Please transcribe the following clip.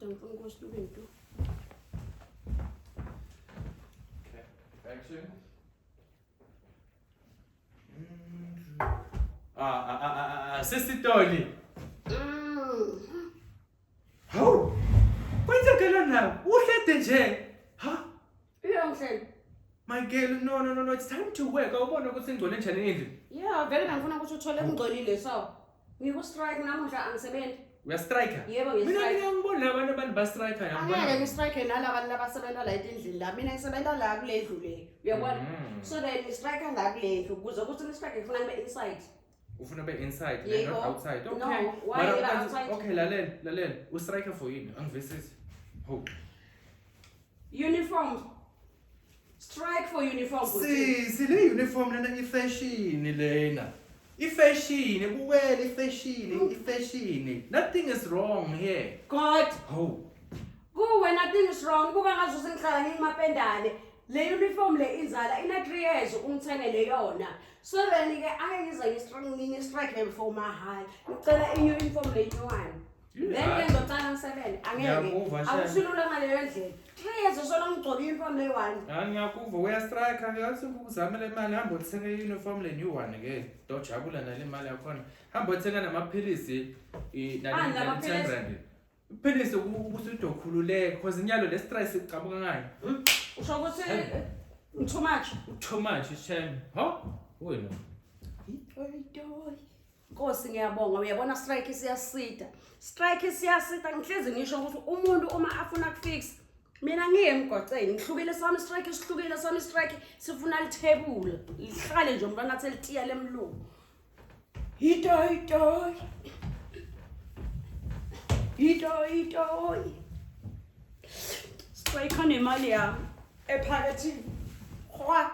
Kodwa ngifuna ukusilubeni tu. Okay. Action. Ah ah ah ah, ah sesitoli. Hawu. Kwenzekela na? Uhlede nje. Ha? Iyo ngihleli. My girl, no no no no, it's time to work. Awubona ukuthi ingcole njani indlu? Yeah, vele bengifuna ukuthi uthole kungcolile so. Ngiku strike namuhla angisebenzi. Uyastrike? Yebo, Mina ngiyastrike. ngiyangibona abantu abantu bastrike Angeke ngistrike nalaba labasebenza la etindlini la. Mina ngisebenza la kule ndlu le. Uyabona? So then ngistrike la kule ndlu ukuze ukuthi ngistrike ngifuna ngibe inside. Ufuna ube inside and Yebo. not outside. No, Okay. why Mara ngiba ukanti- outside? Okay, lalela, lalela. Ustrike for yini? Angivisisi. Ho. Uniform. Strike for uniform. bhuti. Sisi le uniform lena ifashion lena. Ifashion, bukela ifashion, ifashion. Nothing is wrong here. God. Ho. Kuwe nothing is wrong. Buka ngazo sengihlala ngingimapendane. Le uniform le inzala ina 3 years ungithengele yona. So then ke ake ngize ngistrike ngistrike for mahhala. Ngicela i uniform le new one. Then ke ngizocala ngisebenze. Angeke. Ngiyakuva, Shem. Akusilula ngaleyo ndlela. 3 years solo ngigcoka i-uniform le one. Hayi ngiyakuva uyastrike ke athi ukuzame le mali hamba uthenga i-uniform le new one ke. Dojabula nale mali yakhona. Hamba uthenga namaphilisi i Ah, nale namaphilisi. 10 rand. Iphilisi ukuthi udokhululeke because inyalo le stress icabuka ngayo. Usho ukuthi too much. Too much shem. Ho? Wena. Nkosi ngiyabonga uyabona strike siyasida. Strike siyasida ngihlezi ngisho ukuthi umuntu uma afuna kufix mina ngiye emgwaqeni ngihlukile sami strike sihlukile sami strike sifuna lithebula lihlale nje umntwana athi litiya lemlungu. Itoy toy. Itoy toy. Strike nemali yami ephakethini. Hwa.